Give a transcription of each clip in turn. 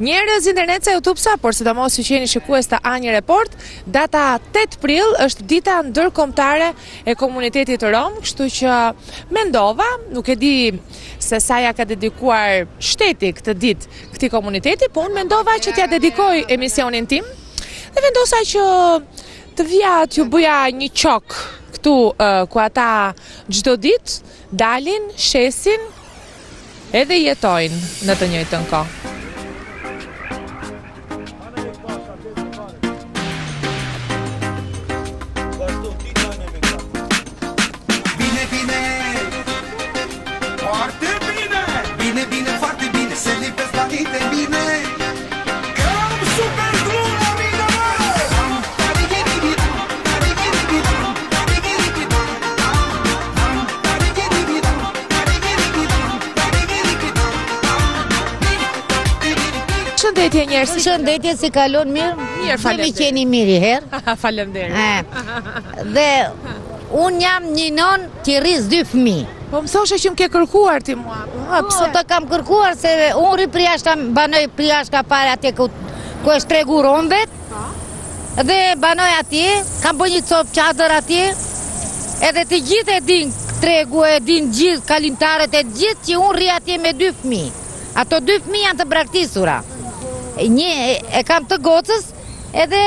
Njerëz internetsa, youtubesa, por sidomos ju që jeni shikues të A1 Report, data 8 prill është dita ndërkombëtare e komunitetit rom, kështu që mendova, nuk e di se sa ja ka dedikuar shteti këtë ditë këtij komuniteti, po unë mendova që t'ja dedikoj emisionin tim dhe vendosa që të vija t'ju bëja një qok këtu ku ata çdo ditë dalin, shesin edhe jetojnë në të njëjtën kohë. Përshëndetje njerëz. Përshëndetje, si kalon mirë? Mirë, faleminderit. Kemi qeni mirë i herë. Faleminderit. Dhe unë jam një nonë që rris dy fëmijë. Po më thoshe që më ke kërkuar ti mua. Po, ha, pse? Po të kam kërkuar se unë rri përjashta, banoj përjashta fare atje ku, ku është tregu i romëve. Po. Dhe banoj atje, kam bërë një copë çadër atje. Edhe të gjithë e din tregu, e din gjithë kalimtarët e gjithë që unë rri atje me dy fëmijë. Ato dy fëmijë janë të braktisura. Një e kam të gocës, edhe...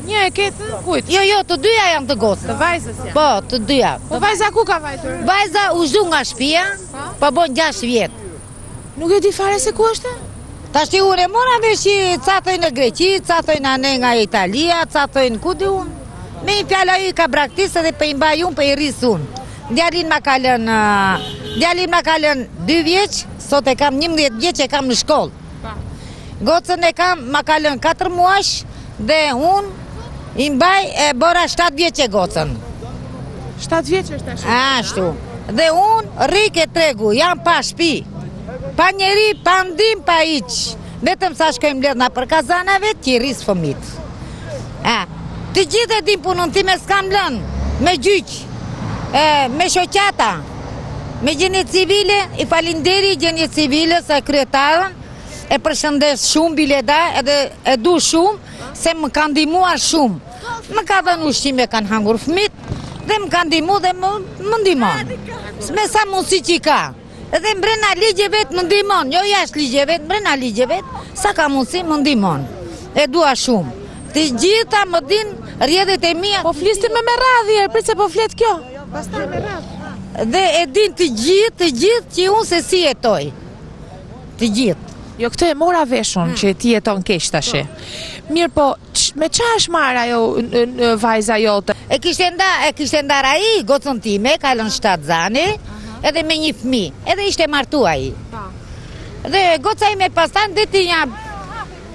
Një e ke të kujt? Jo, jo, të dyja janë të gocës. Të vajzës janë? Po, të dyja. Po vajza ku ka vajtur? Vajza u zhduk nga shpia, po, po bon 6 vjet. Nuk e di fare se ku është? Tashti unë e mora vesh që ca thojnë në Greqi, ca thojnë anej nga Italia, ca thojnë ku di unë. Me një fjalë ajo i ka braktis edhe po i mbaj unë, po i rris unë. Djalin ma ka lënë, djalin ma ka lënë 2 vjeç, sot e kam 11 vjeç e kam në shkollë. Gocën e kam, ma ka lënë 4 muajsh dhe unë i mbaj e bëra 7 vjeç e gocën. 7 vjeç është tash. Ashtu. Dhe unë rri ke tregu, jam pa shpi. Pa njeri, pa ndim, pa hiç. Vetëm sa shkoj mbledh nëpër kazanave, t'i rris fëmit. E, të gjithë e din punën time s'kam lënë, me gjyq, e, me shoqata, me gjendje civile, i falenderoj gjendje civile se kryetarën, e përshëndes shumë bileda edhe e du shumë, se më ka ndihmuar shumë. Më ka dhënë ushqime kanë hangur fëmit dhe më ka ndihmu dhe më, më ndihmon. Me sa mundësi që i ka. Edhe mbrena ligjeve më ndihmon, jo jashtë ligjeve, mbrena ligjeve, sa ka mundësi më ndihmon. E dua shumë. Të gjitha më din rrjedhjet e mia. Po flisni me me radhë, e prit se po flet kjo. Pastaj me radhë. Dhe e din të gjithë, të gjithë që unë se si jetoj. Të gjithë. Jo, këtë e mora vesh unë, hmm. që ti jeton keq tashi. Po. Mirë po, me ça është marrë ajo vajza jote? E kishte nda, e kishte ndarë ai gocën time, ka lënë shtatzane, edhe me një fëmijë, edhe ishte martu ai. Po. Dhe goca ime pastaj ndeti një,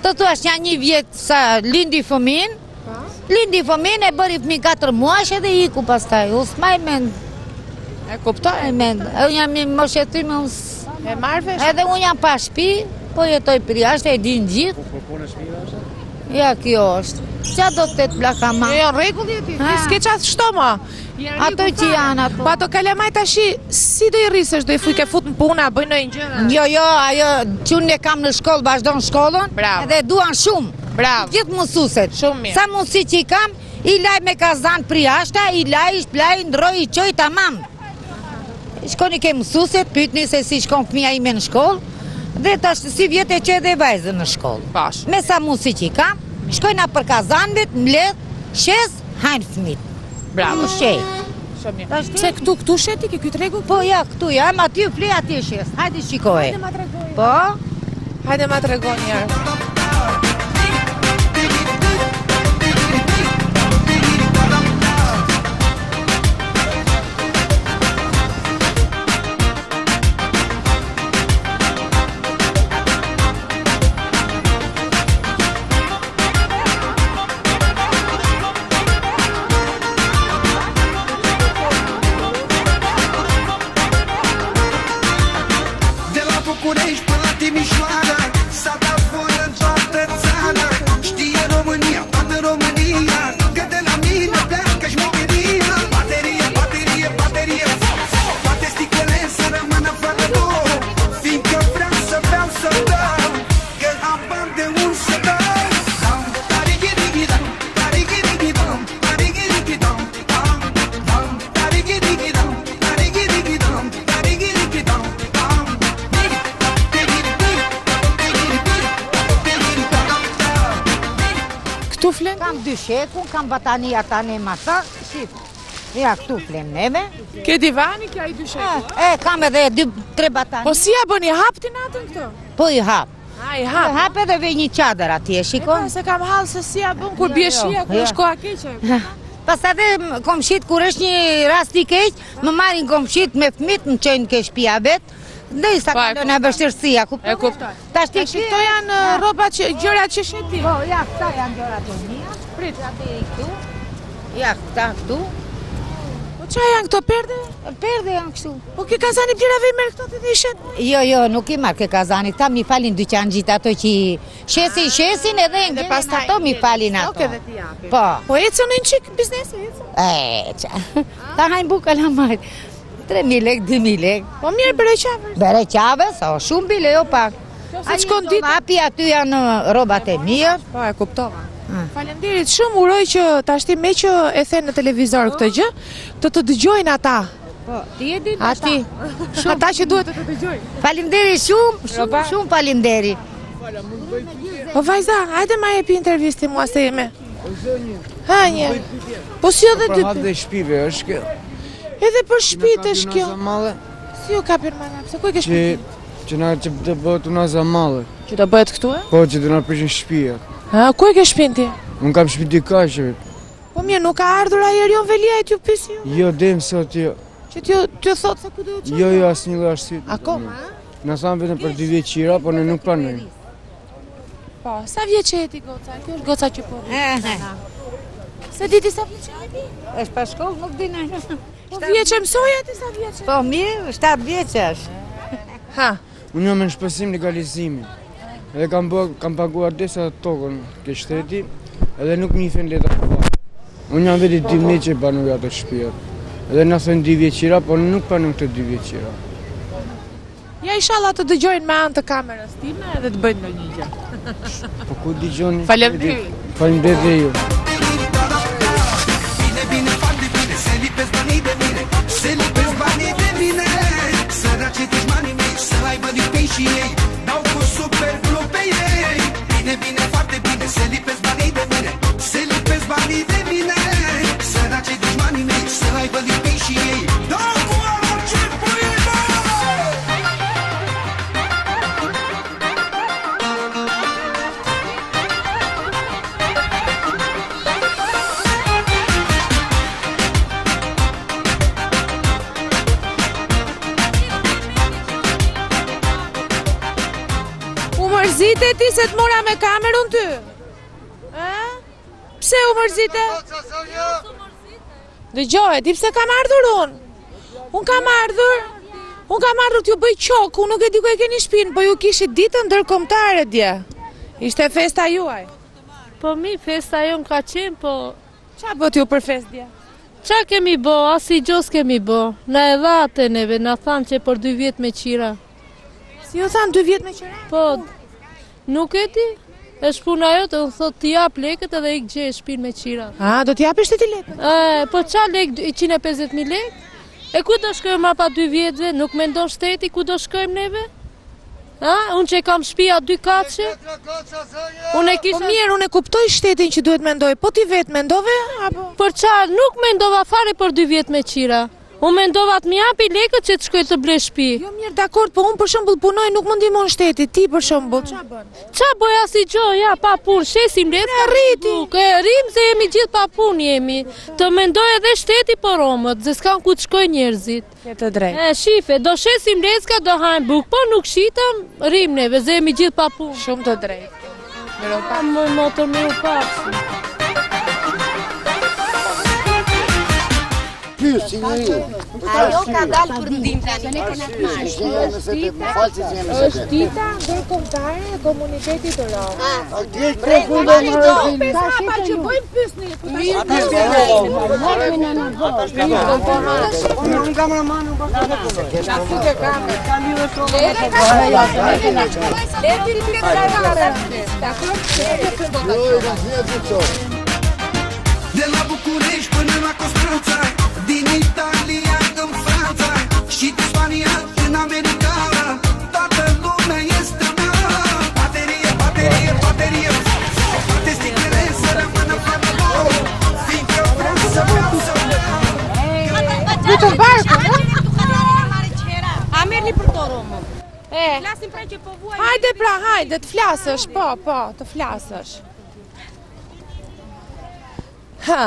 të thuash një një vjet sa lindi fëmin, po. lindi fëmin e bëri fëmin 4 muajsh edhe iku pastaj, u s'maj mend. E kuptoj. E mend, e unë jam një moshë e thyme, unë E marr vesh. Edhe unë jam pa shpi, po jetoj përjashta, e din gjithë. Po, po, e shpia është? Ja, kjo është. Qa do të të plaka ma? Jo, rregull je ti, ti s'ke ça të shto ma. Ato që janë ato. Po ato kalamaj tashi, si do i rrisësh, do i fuj ke fut në punë, a bëjnë ndonjë gjë? Jo, jo, ajo çunin e kam në shkollë, vazhdon shkollën. Bravo. Edhe duan shumë. Bravo. Gjithë mësueset. Shumë mirë. Sa mundësi që i kam, i laj me kazan përjashta, i laj, i shplaj, i ndroj, i çoj tamam. Shkoni ke mësueset, pyetni se si shkon fëmija ime në shkollë dhe tash sivjet e çoj edhe vajzën në shkollë. Bash. Me sa mundësi që i kam, shkoj nëpër kazanvet, mbledh, shes, hajnë fëmijët. Bravo. Ushqej. Shumë mirë. Pse këtu këtu shet ti ke ky tregu? Po ja, këtu jam, aty flej, aty shes. Hajde shikoje. Hajde ma tregoj. Po. Hajde ma trego një herë. De la București până la Timișoara S-a dat voie în dyshekun, kam batania tani ma sa, shif. Ja, këtu flem neve. Ke divani, ke ai dysheku, E, kam edhe dy, tre batani. Po si ja bëni, hap ti natën këto? Po i hap. A, i hap. I hap edhe ve një çadër atje, shikon. E, se kam hall se si ja bën kur bie jo, shia, kur jo. është koha keqe. Pastaj dhe komshit, kur është një rast i keq, më marrin komshit me fëmit, më çojnë ke shpia vet, Ndërsa po, kalon në vështirësia, kupton? E kuptoj. Tash ti këto janë rrobat që gjërat që shet ti. Po, ja, këta janë gjërat e mia. Prit, ja deri këtu. Ja, këta këtu. Po ça janë këto perde? Perde janë kështu. Po ke kazani i plehrave i merr këto ti dhe i shet? Jo, jo, nuk i marr ke kazani. Këta m'i falin dyqanxhitë ato që shesin, ah, shesin edhe ngelen ato m'i falin ato. Okej, dhe t'i japin. Po. Po ecën një çik biznesi, ecën. E, ça. Ta hajnë bukë kalamajt. 3.000 lek, 2.000 lek. Po mirë, bëre qave. Bëre qave, sa o shumë bile, jo pak. Ai shkon ditë. Api aty janë rrobat e mia. Po, e kuptova. Ah. Faleminderit shumë, uroj që tashti meqë e the në televizor këtë gjë, të të dëgjojnë ata. Po, ti e di Ati, ata që duhet të të dëgjojnë. Faleminderit shumë, shumë, shumë faleminderit. O vajza, hajde ma jepi intervistë mua se jeme. Ha një. Po si edhe dy. Për dhe shpive është kjo. Edhe për shpit është kjo. Si ju ka për mana, pse ku e ke shpit? Që na që të bëhet unaza e madhe. Që do bëhet këtu e? Po, që do na prishin shpijat. Ha, ku e ke shpin ti? Unë kam shpi dy kaqe. Po mirë, nuk ka ardhur ai Erion Veliaj t'ju pyesi ju? Jo, deri më sot jo. Që t'ju t'ju thotë se ku do të Jo, jo, asnjë lloj arsye. Akoma? Na thanë vetëm për dy vjet qira, po ne nuk pranojmë. Po, sa vjeç je ti goca? Kjo është goca që po. S'e di ti sa vjeç je ti? Është pa shkollë, nuk di në. Po vjeç e mësoje ti sa vjeç? Po mirë, 7 vjeç është. Ha. Unë jam në shpresim legalizimin. Edhe kam bë, kam paguar disa tokën ke shteti, edhe nuk më njihen letrat fare. Unë jam vetë dy vjet që banoj ato shtëpia. Edhe na thonë dy vjet qira, por nuk pranojmë këtë dy vjet qira. Ja ishalla të dëgjojnë me anë të kamerës time edhe të bëjnë ndonjë gjë. Po ku dëgjoni? Faleminderit. Faleminderit dhe ju. U mërzite ti se të mora me kamerën ty? Pse u mërzite? Dëgjo, e di pse kam ardhur unë? Unë kam ardhur, unë kam ardhur t'ju bëj qokë, unë nuk e di ku e keni shpinë, po ju kishit ditën ndërkombëtare dje. Ishte festa juaj. Po mi, festa jonë ka qenë, po... Ça bëtë ju për festë dje? Ça kemi bo, asi gjo s'kemi bo. Na e dha atë neve, na thanë që për dy vjet me qira. Si ju thanë dy vjet me qira? Po, Nuk e di. Është puna jote, unë thotë t'i jap lekët edhe ik gjej shpinë me qira. A, do t'i japësh ti lekët? E, po ça lekë, 150.000 lekë? E ku do shkojmë ma pa dy vjetëve? Nuk mendon shteti ku do shkojmë neve? A, unë që kam shpia dy katëshe? Unë e kisha... Po mirë, unë e kuptoj shtetin që duhet mendoj, po ti vetë mendove, apo? Për ça, nuk mendova fare për dy vjet me qira. Unë mendova të më japi lekët që të shkoj të blej shtëpi. Jo mirë, dakord, po unë për shembull punoj, nuk më ndihmon shteti, ti për shembull, ça bën? Ça bëj asnjë gjë, ja, pa punë, shesim lecka. Rri ti. E rrim se jemi gjithë pa punë jemi. Të mendoj edhe shteti për romët, se s'kan ku të shkojnë njerëzit. Ke të drejtë. E shife, do shesim lecka, do hajmë bukë, po nuk shitëm, rrim neve, se jemi gjithë pa punë. Shumë të drejtë. Mirupafshim. Më motër mirupafshim. Pyes si njeri. Ajo ka dalë për ndihmë tani ne kena të marrë. Është dita ndërkombëtare e komunitetit rom. Pesë hapa që bëjmë pysni. Unë kameraman, unë Na fute kamerën. De la București până la Constanța Din Italia în Franța Și din Spania în America Toată lumea este a mea Baterie, baterie, baterie Toate sticlele să rămână fără Flasim pra që po vuajmë. Hajde pra, hajde, të flasësh, po, po, të flasësh. Ha.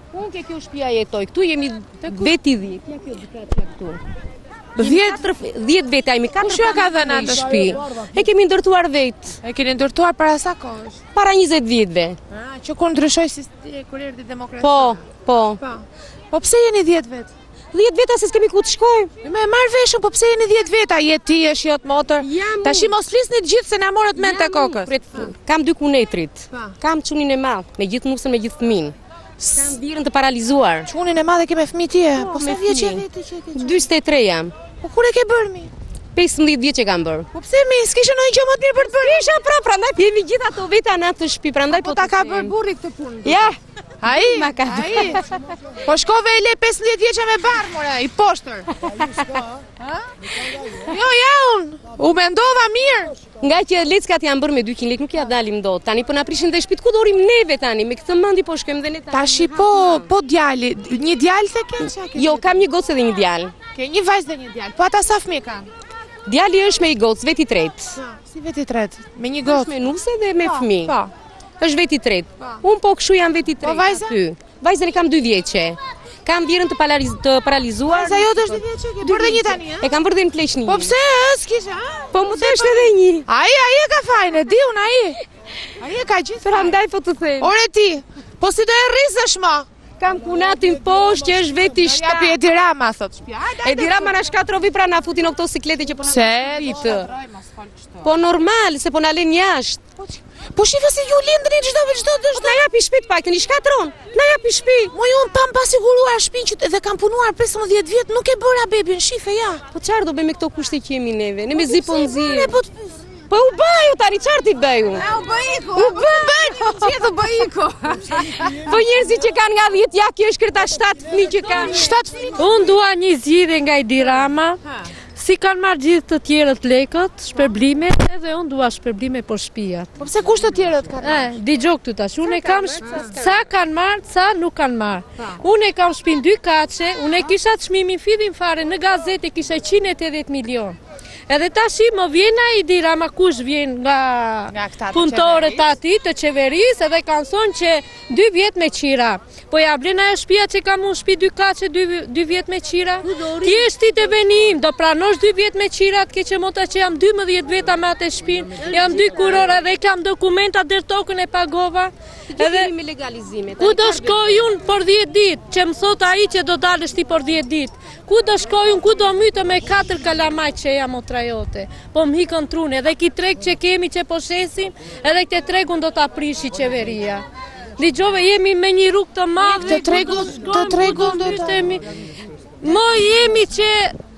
Unë ke kjo shpia jetoj, këtu jemi veti 10, ja kjo dykatëshja këtu. 10 10 veta jemi, katër Kush jua ka dhënë atë shtëpi? E kemi ndërtuar vetë. E keni ndërtuar para sa kohësh? Para 20 vjetëve. Ah, që kur ndryshoi sistemi, kur erdhi demokracia. Po, po. Po. Po pse jeni 10 vetë? 10 veta se s'kemi ku të shkojmë. Me marr vesh unë, po pse jeni 10 veta? Je ti, është jot motër. Tashi mos flisni të gjithë se na morët mendtë e kokës. Kam dy kunetrit. Kam çunin e madh, me gjithë nusën, me gjithë fëmin. Kam vjehrrën të paralizuar. Çunin e madh e ke me fëmijë ti? Po, po sa vjeç je vetë që e ke? 43 jam. Po kur e ke bërë mi? 15 vjeç e kam bërë. Po pse mi, s'kishe ndonjë gjë më të mirë për të bërë? Isha pra, prandaj jemi gjithë ato veta në atë shtëpi, prandaj po, po ta ka bërë burri këtë punë. Ja. Ai, ma ka ai. Po shkove e le 15 vjeçe me barrë, more, i poshtër. Ha? Jo, ja unë. U mendova mirë. Nga që leckat janë bërë me 200 lekë, nuk ja dalim dot. Tani po na prishin dhe shtëpitë, ku do rrim neve tani? Me këtë mendje po shkojmë dhe ne tani. Tashi po, po djali, një djalë the ke ça ke? Jo, kam një gocë dhe një djalë. Ke një vajzë dhe një djalë. Po ata sa fëmijë kanë? Djali është me një gocë, vetë i tretë. Po, si vetë i tretë? Me një gocë. Është me nuse dhe me po, fëmijë. Po. Është vetë i tretë. Po. Unë po kështu jam vetë i tretë. Po vajza? Aty. Vajzën e kam dy vjeçe. Kam vjehrrën të, paraliz të paralizuar. Vajza jote është dy vjeçe, ke bërë dhe një tani, ë? E kam bërë dhe në pleqni. Po pse, ë, s'kishe, ë? Po më desh edhe një. Ai, ai e ka fajin, e di unë ai. Ai e ka gjithë. Prandaj po të them. Ore ti, po si do e rrisësh më? Kam kunatin poshtë që është vetë i shtatë. Japi Edi Rama, thot shpia. Edi Rama na shkatroi pra na futi në këto siklete që po na Se, Po normal, se po na lënë jashtë. Po, po shife si ju lindni çdo çdo çdo. Po na japi shtëpi të paktën, i shkatërron. Na japi shtëpi. Moj unë pa pa siguruar shtëpinë që dhe kam punuar 15 vjet, nuk e bëra bebin, shife ja. Po çfarë do bëjmë me këto kushte që jemi neve? Ne mezi po nxijmë. Po Po u bë ajo tani çfarë t'i bëj unë? U bë iku. U bë gjithë u bë iku. Po njerëzit që kanë nga 10 ja kjo është kreta 7 fëmijë që kanë. 7 fëmijë. Unë dua një zgjidhje nga Edi Rama. Si kanë marrë gjithë të tjerët lekët, shpërblimet, edhe unë dua shpërblime për shpijat. Po pse kush të tjerët kanë marrë? E, dëgjo këtu tash, unë e kam, ca kanë marrë, ca nuk kanë marrë. Unë e kam shpinë dykatëshe, unë e kisha çmimin fillim fare në gazetë e kisha 180 milion. Edhe tashi më vjen ai Edi Rama kush vjen nga, nga punëtorët aty të qeverisë edhe kanë thonë që dy vjet me qira. Po ja vlen ajo shpia që kam unë shpi dykatëshe dy, dy vjet me qira? Ti je ti te veni im, do pranosh dy vjet me qira, të keqe mota që jam 12 veta me atë shpin, jam dy kurora dhe kam dokumenta deri tokën e pagova. Edhe me legalizime. Ku do shkoj unë për 10 ditë, që më thot ai që do dalësh ti për 10 ditë. Ku do shkoj unë, ku do mytem me katër kalamaj që jam motra jote. Po më ikën truni, edhe ki treg që kemi që po shesim, edhe këtë tregun do ta prishi qeveria. Dëgjove, jemi me një rrugë të madhe. Të tregun, të tregun do të Më jemi që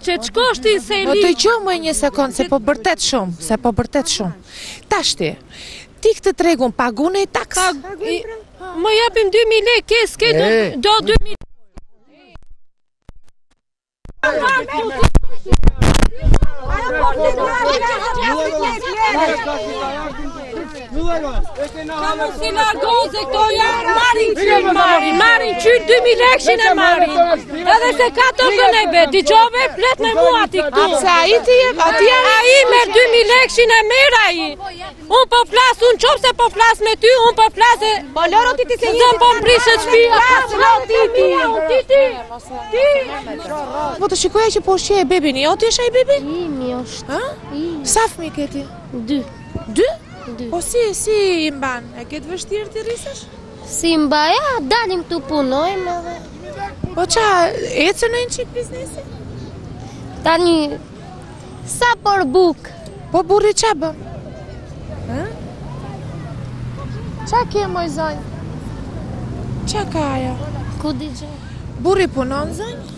që të shkosh ti në seli. Po dëgjo më një sekond, se po bërtet shumë, se po bërtet shumë. Tashti, ti këtë tregun pagun e taksë? Më japim 2000 lekë, ke s'ke do do 2000 Si largoze këto janë, marrin qyl, marrin, marrin qyl, 2000 lekshin e marrin. Edhe se ka tokën e vet, dëgjove, flet me mua ti këtu. A pse ai ti jep, a ti ai merr 2000 lekshin e merr ai. Unë po flas, unë qoftë se po flas me ty, unë po flas e... Po lëro ti ti se një... Zëm po më prishet shpia, ti ti, ti ti, ti. Po të shikoja që po ushqeje bebin, jo ti është ai bebi? Imi është. Ha? Sa fëmijë ke ti? Dy. Dy? Dy. Po si, si i mban? E ke të vështirë t'i rrisësh? Si i mbaj, ja, dalim këtu punojmë edhe. Po ça, ecën një çik biznesi? Tani, Sa për bukë? Po burri ça bën? Ë? Ça ke moj zonjë? Ça ka ajo? Ku di gjë? Burri punon zonjë?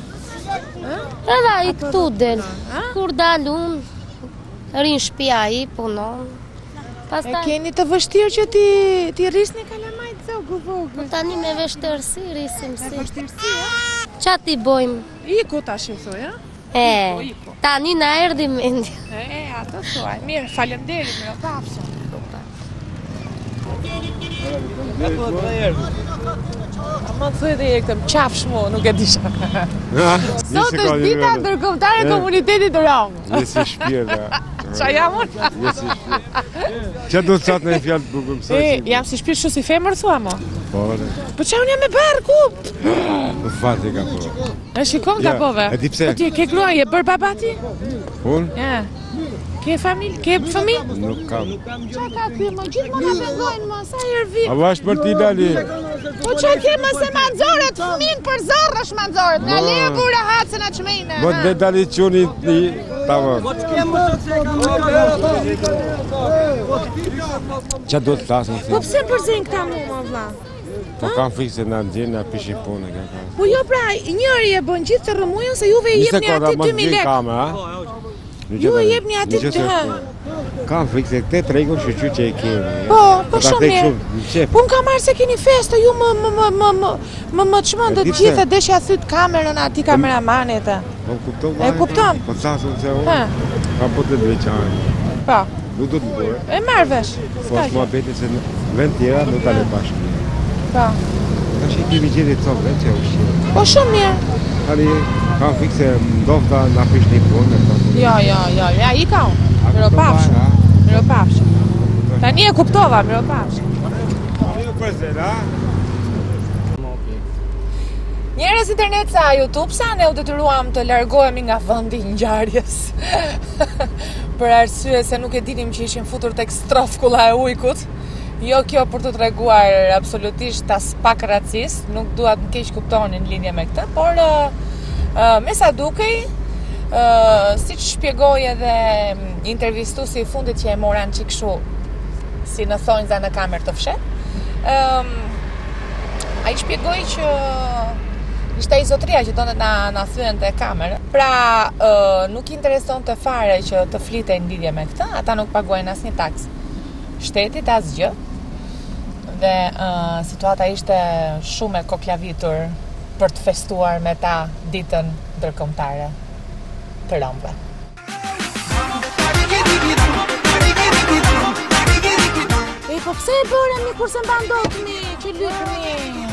Ë? Edhe ai këtu del. Kur dal unë, rri në shpi ai, punon. Pastaj... E keni të vështirë që t'i, t'i rrisni kalamajtë zogu vogël? Po tani me vështirësi rrisim si. Me vështirësi, a? Ça t'i bojmë? Iku tash i thuj, a? E, tani na erdhi mendja. E, atë thuaj. Mirë, faleminderit, mirupafshim. Aman thuaj edhe këtë, më qafsh mu, nuk e disha. Sot është dita ndërkombëtare e komunitetit rom. Je si shpirt, a. Ça jam unë? Je si shpirt. Që do të thatë në fjalë të bukur, mësoj si. Jam si shpirt shu si femër, thua mo? Po, re. Po ça unë jam me barrë, ku? Po fati ka po. E shikon ka pove. E di pse? Po ti ke grua, je bërë baba ti? Unë? Ja. Ke familje, ke fëmijë? Nuk kam. Ça ka ky më gjithmonë na pengojnë më sa herë vi. A vash për ti dali. Po ça ke më se ma nxorët fëmin për zorrësh ma nxorët. Na le bu rahat se na çmejnë. Po dhe dali çuni ti tamam. Po ç'ke më sot se kam Ça do të thasë? Po pse përzejnë këta mu më vlla? Po kam frikë se na nxjerrin na prishin punë ka ka. Po jo pra, njëri e bën gjithë të rrëmujën se juve i jepni aty 2000 lekë. Ju i jepni aty të hë. Kam frikë se këtë tregun shyqyr që e kemi. Po, po shumë mirë. Po unë kam marrë se keni festë, ju më më më më më më më çmendët të gjithë desh ia thyt kamerën atij kameramanit. Po kupton. E kupton. Po thashë se unë. Kam po të veçan. Po. Nuk do të bëj. E marr vesh. Po është muhabeti se në vend tjera nuk ta lë bashkë. Po. Tash i kemi gjetur ca vetë që ushqim. Po shumë mirë. Tani kam frikë se ndofta na prish një punë. Po. Jo, jo, jo, ja ika unë. Miropafsh. Miropafsh. Tani e kuptova, miropafsh. Mirë për a? Njerëz internet sa YouTube sa ne u detyruam të largohemi nga vendi i ngjarjes. për arsye se nuk e dinim që ishim futur tek strofkulla e ujkut. Jo kjo për të treguar absolutisht aspak racist, nuk dua të më keqkuptoni në lidhje me këtë, por uh, uh, me sa dukej, uh, siç shpjegoi edhe intervistuesi i fundit që e mora një çik kështu si në thonjza në kamerë të fshehtë, um, ai shpjegoi që ishte ai zotria që donte na na thyente kamerën. Pra, uh, nuk interesonte fare që të flitej në lidhje me këtë, ata nuk paguajnë asnjë taksë shtetit asgjë. Dhe uh, situata ishte shumë e koklavitur për të festuar me ta ditën ndërkombëtare të romëve. E po pse e bëre mi kur s'e mban dot mi, që lyp mi?